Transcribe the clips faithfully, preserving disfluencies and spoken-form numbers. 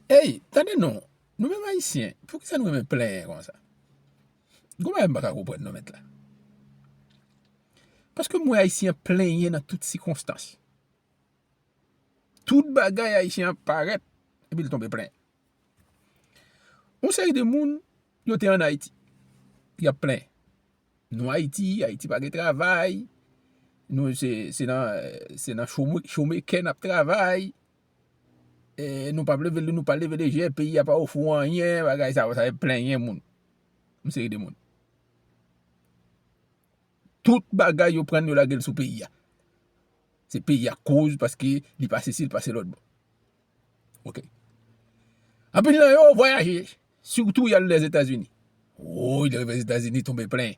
Ey, tande non, nou menm Ayisyen, poukisa nou renmen plenyen konsa? Gon bagay m pa ka konprann non, mèt la. Paske m wè Ayisyen ap plenyen nan tout sikonstans. Tout bagay Ayisyen ap parèt, epi l tonbe plenyen. Yon seri de moun, yo te ann Ayiti. Y ap plenyen. Nou Ayiti, Ayiti pa gen travay. Nou se, se nan, se nan chome-, chomekè n ap travay. E nou p ap leve, nou pa leve de je, peyi a pa ofri w anyen, bagay sa yo, sa se plenyen moun. Yon seri de moun. Tout bagay yo pran yo lage l sou peyi a. Se peyi a k koz paske li pa sesi, li pa se lòt bò. Ok. Anpil nan yo vwayaje, sitou y al Lèzetazini. Woy, Lèzetazini tonbe plen.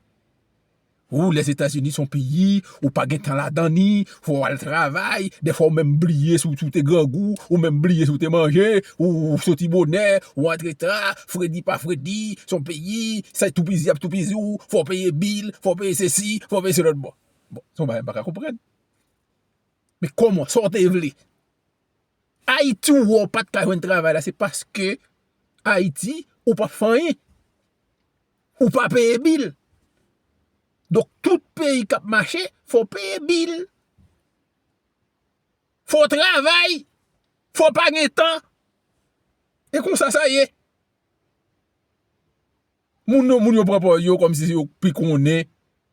Ou, Lèzetazini se yon peyi, ou pa gen tan ladan li, fò w al travay, dèfwa ou menm bliye si w, si w te grangou, ou menm bliye si w te manje, ou, ou soti bonè, ou antre ta, fredi pa fredi, se yon peyi, sa toupizi ap toupizi w, fò w peye bil, fò w peye sesi, fò w peye se lòt bò. Bon, se yon bagay m pa ka konprann. Men kòman, sa w te vle? Ayiti ou wè w pa t ka jwenn travay la, se paske Ayiti ou p ap fè anyen. Ou pa peye bil. Donk, tout peyi k ap mache, fò w peye bil. Fò w travay. Fò w pa gen tan. E konsa sa ye. Moun yo, moun yo pran pòz yo kòmsi yo pi konnen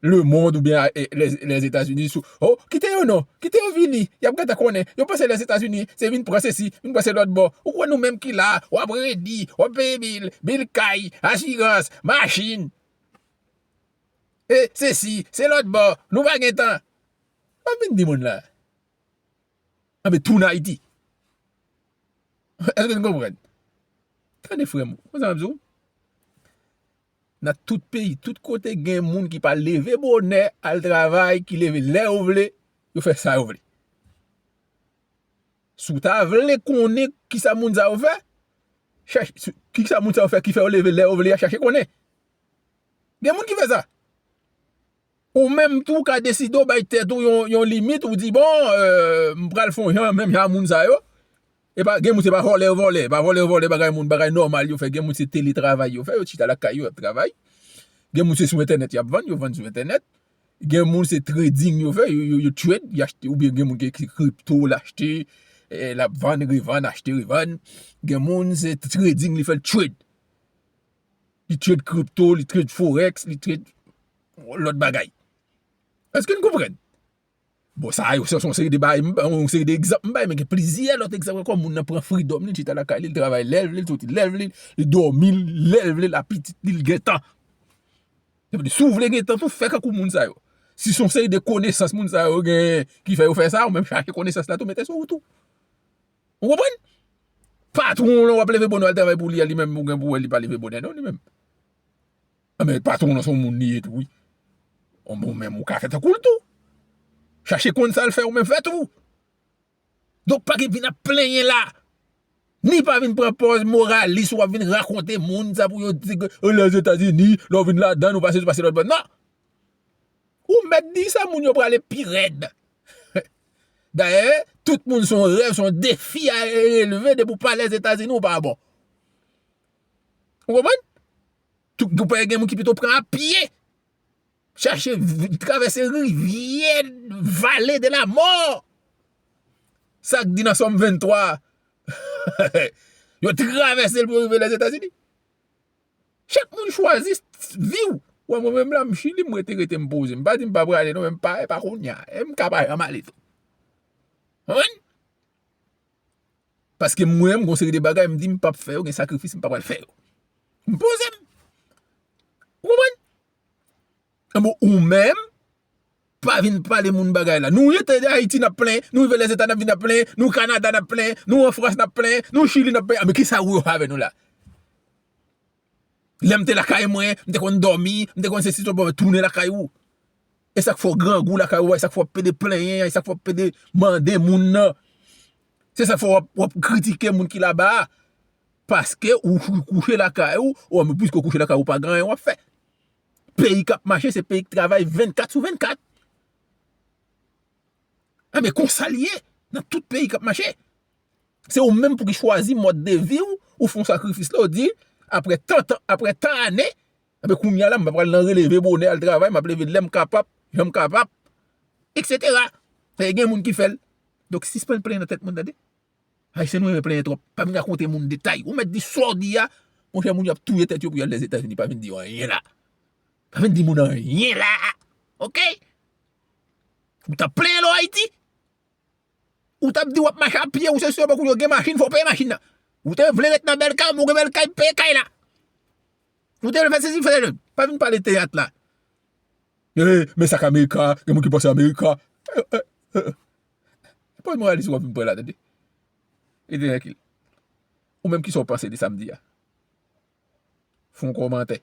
lemonn oubyen, e, Lè-, Lèzetazini sou, oh, kite yo non, kite yo vini, y ap gentan konnen. Yo panse Lèzetazini se vin pran sesi, vin pran se lòt bò. Ou kwè nou menm ki la, w ap redi, w ap peye bil, bil kay, asirans, machin, e sesi, se lòt bò, nou pa gen tan. W ap vin di moun la. Anben, tounen Ayiti. Èske n konprann? Tande, frè m, konn sa m ap di w? Nan tout peyi, tout kote gen moun ki pa leve bonè, al travay, ki leve lè yo vle, yo fè sa yo vle. Si w ta vle konnen kisa moun sa yo fè, chache, si, kisa moun sa yo fè ki fè yo leve lè yo vle a, chache konnen. Gen moun ki fè sa. Ou menm tou ka deside w bay tèt ou yon, yon limit, ou di, bon, euh, m pral fè yon jan, menm jan a moun sa yo. E pa, gen moun se pa vòlè yo vòlè, pa vòlè yo vòlè bagay moun, bagay nòmal yo fè. Gen moun se teletravay yo fè, yo chita lakay yo, y ap travay. Gen moun se sou entènèt y ap vann, yo vann sou entènèt. Gen moun se trading yo fè, yo, yo, yo trade, y achte, oubyen gen moun ki, ki kripto, l achte, eh, l ap vann, revann, achte, revann. Gen moun se trading, li fè l trade. Li trade kripto, li trade forex, li trade lòt bagay. Èske n konprann? Bon, sa yo, se yon seri de bagay, m ba, yon seri de egzanp m bay, men gen plizyè lòt egzanp ankò. Moun nan pran freedom li, li chita lakay li, li travay lè l vle, li soti lè l vle, li dòmi lè l vle, l apitit li, li gen tan. Sa vle di, si w vle gen tan tou, fè kankou moun sa yo. Si se yon seri de konesans moun sa yo gen, ki fè yo fè sa, ou menm chache konesans la tou, mete sou ou tou. Ou konprann? Patwon w lan w ap leve bonè al travay pou li a, li menm ou gen pou wè li pa leve bonè non, li menm. Anben, patwon w lan se yon moun li ye tou, wi. Bon, ou menm ou ka fè tankou l tou. Chache konn sa l fè, ou menm fè tou. Donk, pa gen vin ap plenyen la. Ni pa vin pran pòz moralis, w ap vin rakonte moun sa pou yo di ke, oh, Lèzetazini, lè w vin ladan, nou pase, nou pase lòt bò. Non! Ou mèt di sa, moun yo prale pi rèd. Dayè, tout moun se yon rèv, se yon defi a releve, depi w pa Lèzetazini, ou pa bon. Ou konprann? Tout, ou pa gen moun ki pito pran a pye. Chache vi-, travèse rivyè, vale de la mò. Sa k di nan Sòm venntwa. Yo travèse l pou yo rive Lèzetazini. Chak moun chwazi vi w. Wè, mwen menm la, m Chili, m rete, rete, m poze. M pa di m pa prale, non, men m pa, e pa kounye a. E m ka pa janm ale tou. Konprann? Paske mwen, m gon seri de bagay, m di m p ap fè yo, gen sakrifis m pa pral fè yo. M poze m. Ou konprann? Bon, ou menm, pa vin pale moun bagay la. Nou rete Ayiti, n ap plen, nou rive Lèzeta, n ap vin ap plen, nou Kanada, n ap plen, nou an Frans, n ap plen, nou Chili, n ap plen. Anben, kisa ou yo fè avè nou la? Lè m te lakay mwen, m te konn dòmi, m te konn sesi, bon, tounen lakay ou. E sa k fè w grangou lakay ou a, e sa k fè w ap pede plenyen an, e sa k fè w ap pede mande moun nan. Se sa k fè w ap, w ap kritike moun ki laba a. Paske ou kouche lakay ou, ou, men piske w kouche lakay ou, ou pa gen anyen w ap fè. Peyi k ap mache, se peyi k travay vennkat sou vennkat. Anben, konsa l ye nan tout peyi k ap mache. Se ou menm pou ki chwazi mòd de vi w, Ou fè yon sakrifis la, ou di, apre tan, tan, apre tan ane, enben kounye a la, m pa pral nan releve bonè, al travay, m ap leve lè m kapab, jan m kapab, etsetera. E gen moun ki fè l. Donk, sispann plenyen nan tèt moun, tande. Ayisyen nou renmen plenyen twòp. Pa vin rakonte moun detay. Ou mèt di sa w di a, monchè, moun yo ap touye tèt yo pou y al Lèzetazini. Pa vin di yo anyen la. Pa vin di moun anyen la. Oke? Ou t ap plenyen lò Ayiti? Ou t ap di w ap mache a pye, ou se sèlman kou yo gen machin, fò w peye machin nan. Ou te vle ret nan bèl kay, men w gen bèl kay, peye kay la. Ou te vle fè sesi, fè sesi. Pa vin pale teyat la. Eh, men sa k Amerika, gen moun ki panse Amerika. Eh, eh, eh. Se pa moralis w ap vin pran la, tande. Rete trankil. Ou menm, kisa w panse de sa m di a? Fè yon kòmantè.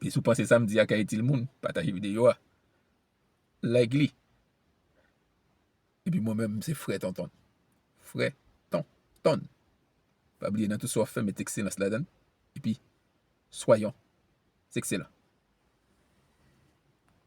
E si w panse sa m di a ka itil moun, pataje videyo a. Like li. Epi mwen menm, se Frè Tonton. Frè Tonton. Pa bliye nan tout sa w ap fè, met ekselans ladan l. Epi, soyons excellents.